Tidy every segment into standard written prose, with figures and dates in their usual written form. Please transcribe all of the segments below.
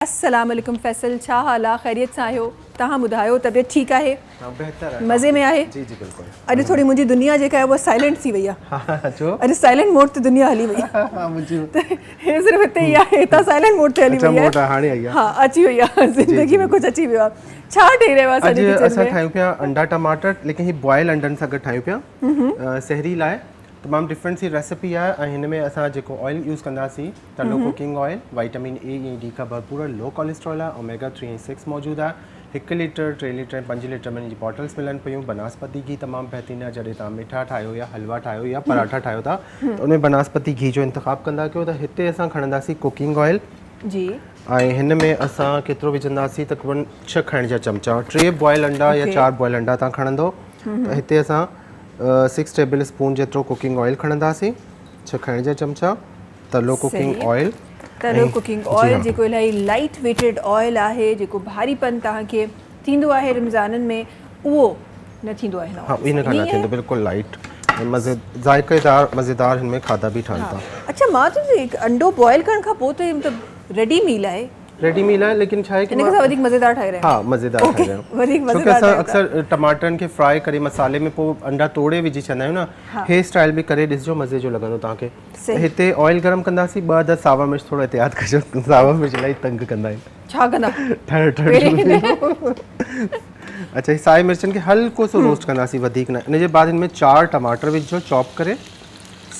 السلام عليڪم فيصل ڇا حال آ خيريت سان آهيو توهان ٻڌايو طبيعت ٺيڪ آهي ها بهتر آهي مزي ۾ آهي جي جي بلڪل اڄ ٿوري منهنجي دنيا جيڪا آهي اها سائلنٽ ٿي وئي آهي ها ڇو اڄ سائلنٽ موڊ تي دنيا هلي وئي ها منهنجي هي صرف هتي ئي آهي هتان سائلنٽ موڊ تي هلي اڇا وئي موڊ آهي هاڻي آئي آهي ها اچي وئي آهي زندگي ۾ ڪجهه اچي ويو آهي ڇا ٺهي رهيو آهي اڄ اسان جي ڪچن اسان ۾ ٺاهيون پيا انڊا ٽماٽر ليڪن هي بوائل انڊن سان گڏ ٺاهيون پيا سحري لاء تمام ڊفرنٽ سي ريسپي آهي ۽ هن ۾ اسان جيڪو آئل يوز ڪنداسين Tullo cooking oil vitamin A ۽ D کان ڀرپور آهي لو ڪوليسٽرول آهي اوميگا 3 ۽ 6 موجود آهي هڪ ليٽر ٽي ليٽر ۽ پنج ليٽر ۾ هن جي باٽلس ملن پيون بناسپتي گهي تمام بهترين آهي جڏهن توهان مٺا ٺاهيو يا حلوا ٺاهيو يا پراٺا ٺاهيو ٿا ته ان ۾ بناسپتي گهي جو انتخاب ڪندا ڪيو ته هتي اسان کڻنداسين ڪوڪنگ آئل جي ۽ هن ۾ اسان ڪيترو وجهنداسين تقريبن 6 کائڻ جا چمچا ٽي بوائل انڊا يا چار بوائل انڊا توهان کڻندو ته هتي اسان 6 ٽيبل اسپون جيترو ڪوڪنگ آئل کڻنداسين 6 کائڻ جا چمچا Tullo cooking oil Tullo cooking oil جيڪو الاهي لائيٽ ويٽيڊ آئل آهي جيڪو ڀاري پن توهان کي ٿيندو آهي رمضانن ۾ اهو نه ٿيندو آهي هن ها ان کان نه ٿيندو بلڪل لائيٽ ۽ مزي ذائقيدار مزيدار هن ۾ کاڌا به ٺهن ٿا. اڇا مان ته انڊو بوائل ڪرڻ کان پوء ته مطلب ريڊي ميل آهي. ريڊي ميل آهي ليڪن ڇا آهي ڪي ان کان وڌيڪ مزيدار ٺاهي رهيا ها مزيدار ٺاهي رهيا وڌيڪ مزيدار ڇو ڪي اسان اڪثر ٽماٽرن کي فرائي ڪري مصالحي ۾ پوء انڊا توڙي وجهي ڇڏندا آهيون نه هي اسٽائل به ڪري ڏسجو مزي جو لڳندو توهان کي هتي آئل گرم ڪنداسين ٻه عدد ساوا مرچ ٿورو احتياط ڪجو ساوا مرچ الاهي تنگ ڪندا آهن ڇا ڪندا ٺڙ ٺڙ اچها هي سائي مرچن کي هلڪو سو روسٽ ڪنداسين وڌيڪ نه ان جي بعد هن ۾ چار ٽماٽر وجهجو چاپ ڪري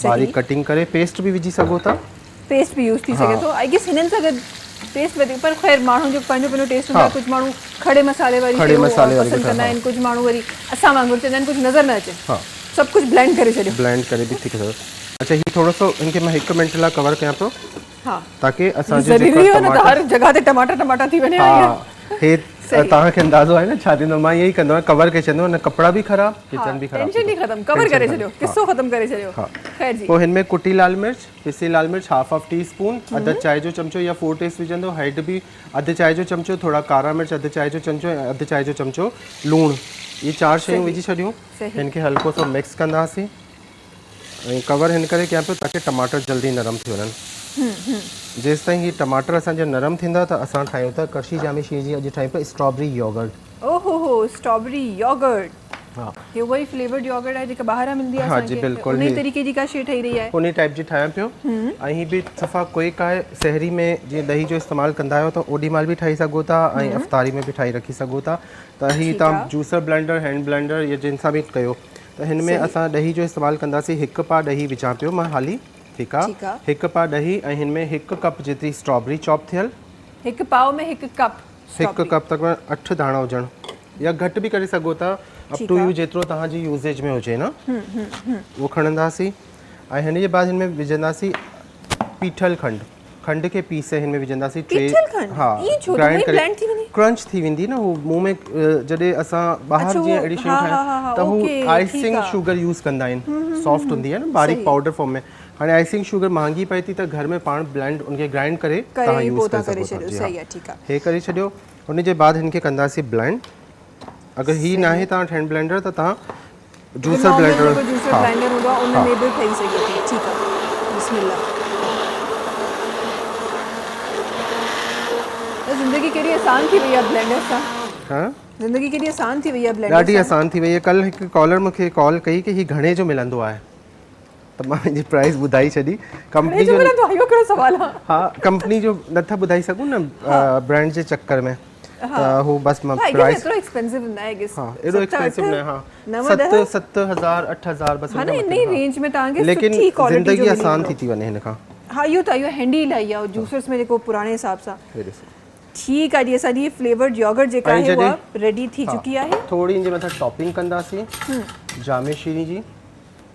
باريڪ ڪٽنگ ڪري پيسٽ به وجهي سگهو ٿا پيسٽ به يوز ٿي سگهي ٿو I guess هنن سان گڏ پيسٽ وڌيڪ پر خير ماڻهن جو پنهنجو پنهنجو ٽيسٽ هوندو آهي ڪجهه ماڻهو کڙي مصالحي واري شيون پسند ڪندا آهن ڪجهه ماڻهو وري اسان وانگر چوندا آهن ڪجهه نظر نه اچي سڀ ڪجهه بلينڊ ڪري ڇڏيو بلينڊ ڪري به ٿي سگهي اڇا هي ٿورو سو هن کي مان هڪ منٽ لاء ڪور ڪيان پيو ها تاڪي اسان جو جيڪو ٽماٽر هر جڳهه تي ٽماٽا ٽماٽا ٿي وڃي ها هي توهان کي اندازو آهي نه ڇا ٿيندو مان ائين ئي ڪندو آهيان ڪور ڪري ڇڏيندو آهيان نه ڪپڙا به خراب ڪچن به خراب ٽينشن ئي ختم ڪور ڪري ڇڏيو قصو ختم ڪري ڇڏيو خير جي پوء هن ۾ ڪٽي لال مرچ پسي لال مرچ هاف آف ٽي اسپون اڌ چانهه جو چمچو يا فور ٽي وجهندو هيڊ به اڌ چانهه جو چمچو ٿورا ڪارا مرچ اڌ چانهه جو چمچو ۽ اڌ چانهه جو چمچو لوڻ اهي چار شيون وجهي ڇڏيون هن کي هلڪو سو مڪس ڪنداسين ۽ ڪور هن ڪري ڪيان پيو تاڪي ٽماٽر جلدي نرم ٿي وڃن جيستائين هي ٽماٽر اسان جا نرم ٿيندا ته اسان ٺاهيون ٿا ڪرشي جامي شير جي اڄ ٺاهيون پيا اسٽرابري يوگرٽ. اوهو هو اسٽرابري يوگرٽ ها هي اها ئي فليورڊ يوگرٽ آهي جيڪا ٻاهران ملندي آهي ها اسان جي کي بلڪل انهي هي طريقي جي ڪا شي ٺهي رهي آهي انهي ٽائيپ جي ٺاهيان پيو ۽ هي به صفا ڪوئڪ آهي سحري ۾ جيئن ڏهي جو استعمال ڪندا آهيو ته اوڏي مهل به ٺاهي سگهو ٿا ۽ افطاري ۾ به ٺاهي رکي سگهو ٿا ته هي ٺيڪ توهان آهي جوسر بلينڊر هينڊ بلينڊر يا جنهن سان به ڪيو ته هن ۾ اسان ڏهي جو استعمال ڪنداسين هڪ پاء ڏهي وجهان پيو مان حالي ٺيڪ آ ٺيڪ آ هڪ پاء ڏهي ۽ هن ۾ هڪ ڪپ جيتري اسٽرابري چاپ ٿيل هڪ پاء ۾ هڪ ڪپ هڪ اسٽرابري ڪپ تقريبن اٺ داڻا هجڻ يا گهٽ به ڪري سگهو ٿا اپ ٺيڪ ٽو آ يو جيترو توهان جي يوزيج ۾ هجي نه اهو کڻنداسين ۽ هن جي بعد هن ۾ وجهنداسين پيٺل کنڊ کنڊ کي پيسي هن ۾ وجهنداسين ٽي پيٺل کنڊ ها ائين ڇو ته گرائنڊ اهي ڪري بلينڊ ٿي وڃي ڪرنچ ٿي ويندي نه هو منهن ۾ جڏهن اسان ٻاهر اڇا جيئن اهو اهڙي شيون ها ها ٺاهيون ها ها ته هو اوڪي ٺيڪ آئسنگ آ شوگر يوز ڪندا آهن سافٽ هوندي آهي نه باريڪ صحيح پائوڊر فارم ۾ هاڻي آئسنگ شوگر مهانگي پئي ٿي ته گهر ۾ پاڻ بلينڊ ان کي گرائنڊ ڪري ڪري توهان پوء يوز توهان ڪري ڪري سگهو ٿا ڇڏيو جي ها صحيح آ ٺيڪ آ هي ڪري ڇڏيو ان جي بعد هن کي ڪنداسين بلينڊ اگر هي صحيح ناهي توهان وٽ هينڊ بلينڊر ته توهان جيڪو جوسر نارمل بلينڊر جيڪو جوسر ها بلينڊر هوندو آهي ان ها ۾ به ٺهي سگهي ٿي ٺيڪ آهي بسم الله ته زندگي ڪيڏي آسان ٿي وئي آهي بلينڊر سان ها زندگي ڪيڏي آسان ٿي وئي آهي بلينڊر ڏاڍي سان آسان ٿي وئي آهي ڪل هڪ ڪالر مون کي ڪال ڪئي ڪي هي گهڻي جو ملندو آهي ته مان پنهنجي پرائس ٻڌائي ڇڏي گهڻي ڪمپني جو جو ملندو آهي اهو ڪهڙو سوال آهي ها ڪمپني جو نٿا ٻڌائي سگهون نه برانڊ جي چڪر ۾ ته هو بس مان I guess price ايترو ايڪسپينسو نه آهي گيس ها ايڏو 7 ايڪسپينسو 8 نه ها 9 7 10 7000 8000 بس ها ان نه کان ان مٿي ئي ها رينج ۾ توهان کي ليڪن سٺي ڪوالٽي جو زندگي ملي آسان ويندو ٿي ٿي وڃي هن کان ها اهو ته اهو هينڊي الاهي آهي جوسرس ۾ جيڪو پراڻي حساب سان هي ڏسو ٺيڪ آهي جي اسان جي فليورڊ يوگرٽ جيڪا ۽ آهي جڏهن اها ريڊي ٿي ها چڪي آهي ٿوري ان جي مٿان ٽاپنگ ڪنداسين جامي شيري جي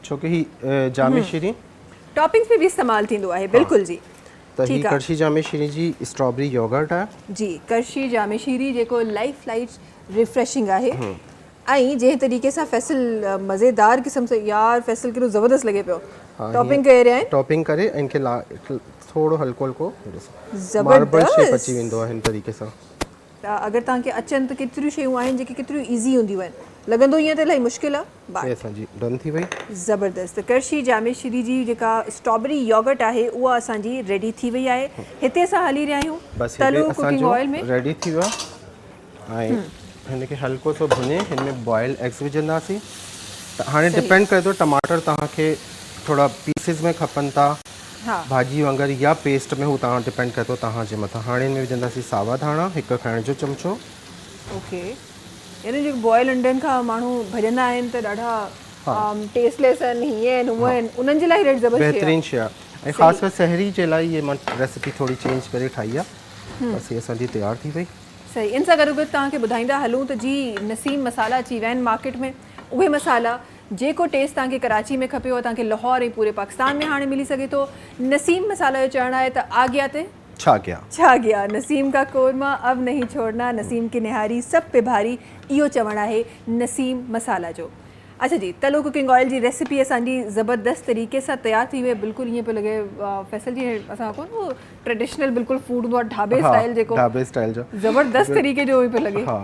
ڇو ڪي هي جامي شيري ٽاپنگس ۾ به استعمال ٿيندو آهي بلڪل جي ته هي ٺيڪ آ ڪرشي جامي شيري جي اسٽرابري يوگرٽ آهي. جي ڪرشي جامي شيري جيڪو لائف لائيٽ ريفريشنگ آهي ۽ جنهن طريقي سان فيصل مزيدار قسم سان يار فيصل ڪيڏو زبردست لڳي پيو ها ٽاپنگ ڪري رهيا آهن ٽاپنگ ڪري ان کي ٿورو هلڪو هلڪو ڏسو ماربل شيپ اچي زبردست ويندو آهي هن طريقي سان. ته اگر توهان کي اچن ته ڪيتريون شيون آهن جيڪي ڪيتريون ايزي هونديون آهن. لڳندو ائين ته الاهي مشڪل آهي هي بٽ. اسان جي ڊن ٿي وئي. زبردست ڪرشي جاميشري جي جيڪا اسٽرابري يوگرٽ آهي اها اسان جي ريڊي ٿي وئي آهي. هتي اسان هلي رهيا آهيون بس هي تلو به اسان ڪوڪنگ جو آئل ۾. ريڊي ٿي ويو آهي ۽ هن کي هلڪو سو ڀڃي هن ۾ بوائل ايگز وجهنداسين ته هاڻي صحيح. ڊپينڊ ڪري ٿو ٽماٽر توهان کي ٿورا پيسز ۾ کپن ٿا ها. ڀاڄي وانگر يا پيسٽ ۾ هو توهان ڊپينڊ ڪري ٿو توهان جي مٿان. هاڻي هن ۾ وجهنداسين ساوا ڌاڻا هڪ کائڻ جو چمچو. اوڪي يعني جيڪو بوائل انڊن کان ماڻهو ڀڄندا آهن ته ڏاڍا ٽيسٽ ليس آهن هيئن آهن هونئن آهن انهن جي لاء هي زبردست شيء آهي. بهترين شيء آهي ۽ خاص ڪري سحري جي لاء هي مان ريسيپي ٿوري چينج ڪري ٺاهي آهي بس هي اسان جي تيار ٿي وئي. صحيح ان سان گڏو گڏ توهان کي ٻڌائيندا هلون ته جي نسيم مصالحا اچي ويا آهن مارڪيٽ ۾ اهي مصالحا جيڪو ٽيسٽ توهان کي ڪراچي ۾ کپي اهو توهان کي لاهور ۽ پوري پاڪستان ۾ هاڻي ملي سگهي ٿو نسيم مصالحا جو چوڻ آهي ته آ گيا تي ڇا گيا. ڇا گيا نسيم ڪا قورما اب نهين ڇوڙنا نسيم ڪي نهاري سب پي ڀاري اهو چوڻ آهي نسيم مصالحا جو. اڇا جي تلو ڪوڪنگ آئل جي ريسيپي اسان جي زبردست طريقي سان تيار ٿي وئي بلڪل ائين پيو لڳي فيصل جي اسان ڪون هو ٽريڊيشنل بلڪل فوڊ هوندو آهي ڍابي اسٽائل جيڪو ڍابي اسٽائل جو زبردست طريقي جو پيو لڳي. ها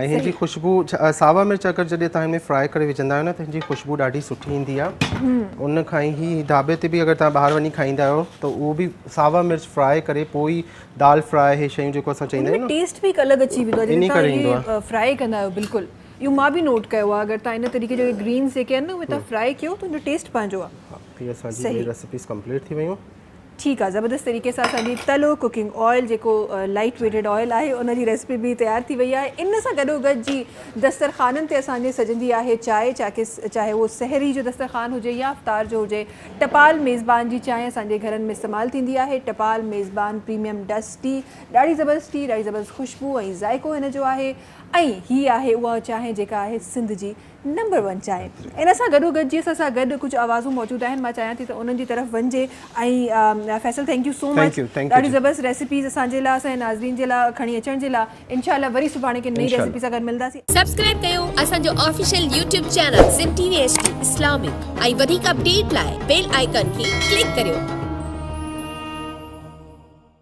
۽ هن جي خوشبو ساوا مرچ اگر جڏهن توهان هن ۾ فرائي ڪري وجهندا آهيو نه ته هن جي خوشبو ڏاڍي سٺي ايندي آهي ان کان ئي هي ڍابي تي به اگر توهان ٻاهر وڃي کائيندا آهيو ته اهو به ساوا مرچ فرائي ڪري پوء ئي دال فرائي هي شيون جيڪو اسان چئيندا آهيون نه ٽيسٽ به هڪ الڳ اچي ويندو آهي جڏهن توهان هي فرائي ڪندا آهيو بلڪل اهو مان به نوٽ ڪيو آهي اگر توهان ان طريقي جو گرينز جيڪي آهن نه اهي توهان فرائي ڪيو ته ان جو ٽيسٽ پنهنجو آهي. ها هي اسان جي ٻئي ريسيپيز ڪمپليٽ ٿي ويون. ٺيڪ آهي زبردست طريقي سان اسان جي تلو ڪوڪنگ آئل جيڪو لائيٽ ويٽيڊ آئل آهي ان جي ريسيپي به تيار ٿي وئي آهي ان سان گڏو گڏ جي دسترخوانن تي اسان جي سجندي آهي چانهه چاهي اهو سحري جو دسترخوان هجي يا افطار جو هجي ٽپال ميزبان جي چانهه اسان جي گهرن ۾ استعمال ٿيندي آهي ٽپال ميزبان پريميم ڊسٽ ٽي ڏاڍي زبردست ٽي ڏاڍي زبردست خوشبو ۽ ذائقو هن جو آهي ۽ هي آهي اها چانهه جيڪا آهي سنڌ جي نمبر ون چانهه. ان سان گڏو گڏ جي اسان سان گڏ ڪجهه آوازون موجود آهن مان چاهيان ٿي ته انهن جي طرف وڃجي ۽ Faisal thank you so much ڏاڍي زبردست ريسيپيز اسان جي لاء اسان جي ناظرين جي لاء کڻي اچڻ جي لاء انشاء الله وري سڀاڻي ڪنهن نئين ريسيپي سان گڏ ملنداسين. سبسڪرائب ڪيو اسان جو official YouTube channel Sindh T V H D Islamic ۽ وڌيڪ اپڊيٽ لاء بيل آئيڪان کي ڪلڪ ڪريو.